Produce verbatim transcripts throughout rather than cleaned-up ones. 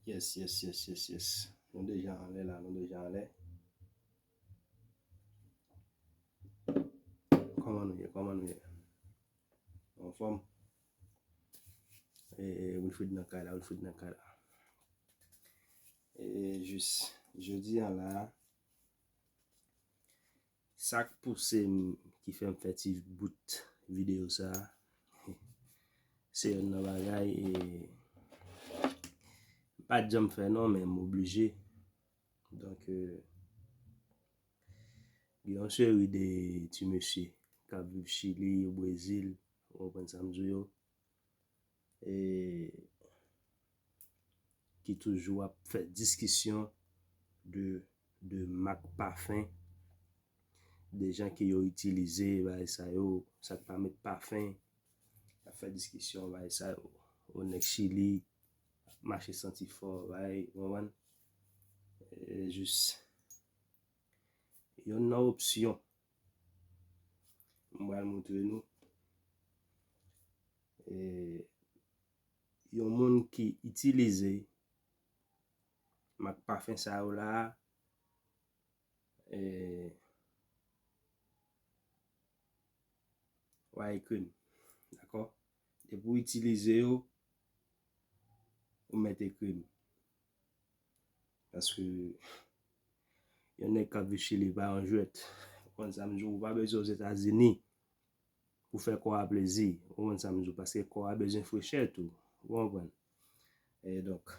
Yes, yes, yes, yes, yes. Nou deja anlè la, nou deja anlè. Kòman nou ye? Kòman nou ye? Anfòm? E, e, Wilfrid nan kay la, Wilfrid nan kay la. E, jis, jodi a la, sa k pouse m, ki fè m fè ti bout videyo sa, se yonn nan bagay, e, m pa t janm fè non, men m oblije. Donk, e, gen yon seri de ti mesye k ap viv Chili, Brezil, ou konprann sa m di w yo, e, ki toujou ap fè diskisyon de, de mak pafen, de jan ke yo itilize, bagay sa yo, sa k pa met pafen, ap fè diskisyon, bagay sa yo. O nèg Chili, ap mache santi fò, bagay, ou konprann? E, jis, yonn nan opsyon m pral montre nou. E, yon moun ki itilize mak pafen sa yo la, e, w a ekri m. Dakò? Depi w itilize yo, ou mèt ekri m. Paske yon nèg k ap viv Chili pa yon jwèt. Ou konn sa m di w, ou pa bezwen Ozetazini pou fè kò a plezi. Ou konn sa m di w, paske kò a bezwen frechè tou. Ou konprann? E donk,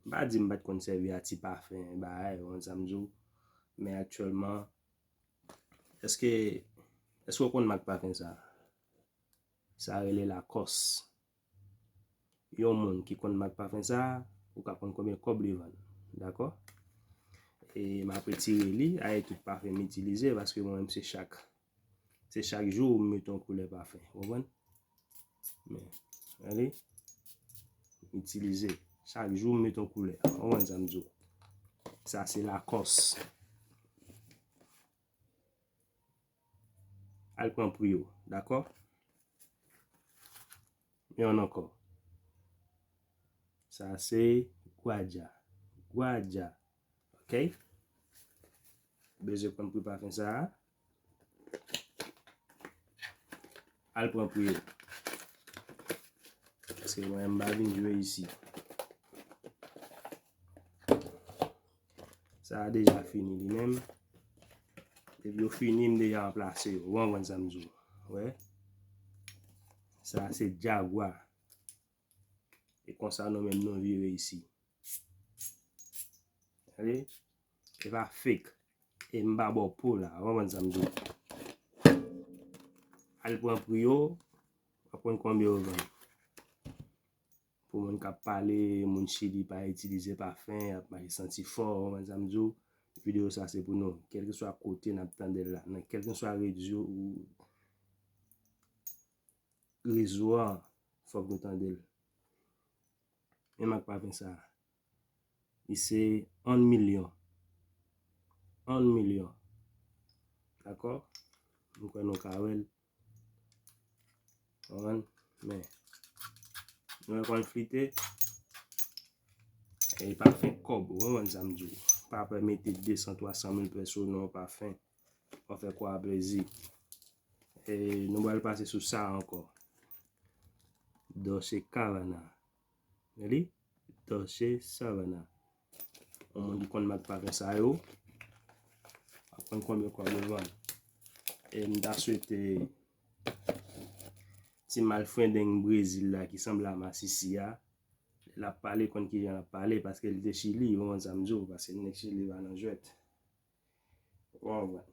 m pa di m pa t konn sèvi a ti pafen, bagay, ou konn sa m di w. Men aktyèlman, èske, èske w konn mak pafen sa? Sa rele Lacoste. Yon moun ki konn mak pafen sa, ou ka konn konbyen kòb li vann. Dakò? E m ap retire li, a e tout pafen m itilize, paske mwen menm se chak, se chak jou m mete yon koulè pafen. Ou konprann? Men, gade, m itilize. Chak jou m mete yon koulè. Ou konprann sa m di w? Sa se Lacoste. Al pran pri yo, dakò? Yon ankò. Sa se Guardia. Guardia. Ok? Bezwen pran pri pafen sa a. Al pran pri yo. Paske mwen, m pa vin jwe isi. Sa a deja fini li menm. Depi yo fini, m deja ranplase yo. Ou konprann sa m di w? Wè. Sa a se Jaguar. E konsa nou menm nou vire isi. Gade. E pa fake. E m pa ba w po la. Ou konprann sa m di w? Al pran pri yo. W ap konn konbyen yo vann. Pou moun k ap pale, moun Chili pa itilize pafen, y ap mache santi fò, ou konprann sa m di w? Videyo sa se pou nou. Kèlkeswa kote n ap tande l la, nan kèlkeswa rezo, rezo a, fòk nou tande l. Men mak pafen sa, li se yon milyon. Yon milyon. Dakò? M kwè nou ka wè l. Konprann? Men, nou wè kòman l flite. E pafen kòb, ou konprann sa m di w. Pa pè mete de san, twa san mil peso nan yon pafen. W ap fè kò a plezi. E nou pral pase sou sa ankò. Dolce Gabbana. Li, Dolce Gabbana. Yon moun ki konn mak pafen sa yo, ap konn konbyen kòb yo vann. E m ta swete ti malfrendeng Brezil la ki sanble a Masisi a, lè l ap pale, konn kijan l ap pale, paske li te Chili, ou konprann sa m di w, paske nèg Chili pa nan jwèt. Ou konprann?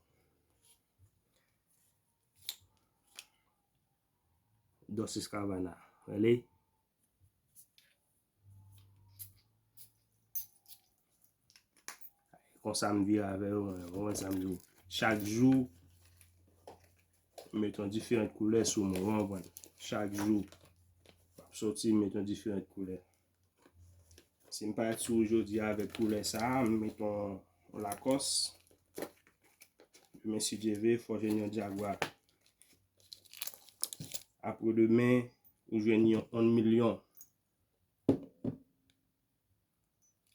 Dolce Gabbana, rele. Konsa m vire avè yo, mwen, ou konprann sa m di w. Chak jou, m met yon diferan koulè sou mwen, ou konprann? Chak jou, m ap soti, m met yon diferan koulè. Si m parèt sou ou jodi a avèk koulè sa a, m met yon, yon Lacoste. Demen, si Dye vle, fò jwenn yon Jaguar. Apre demen, ou jwenn yon, yon milyon.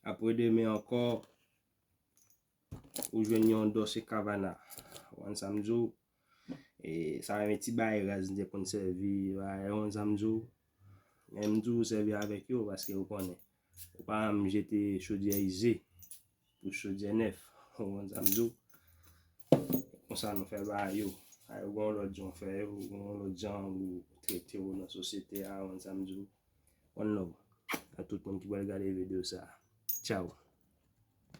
Apre demen ankò, ou jwenn yon Dolce Gabbana. Ou konn sa m di w? E sa yon ti bagay raz m te konn sèvi, bagay, ou konn sa m di w? Men m toujou sèvi avèk yo paske ou konnen. Ou pa janm jete chodyè ize pou chodyè nèf. Ou konn sa m di w? Konsa nou fè bagay yo. Ay, ou gen yon lòt jan w fè yo, ou gen yon lòt jan ou trete yo nan sosyete a, ou konn sa m di w? One love a tout moun ki pral gade videyo sa. Tchao.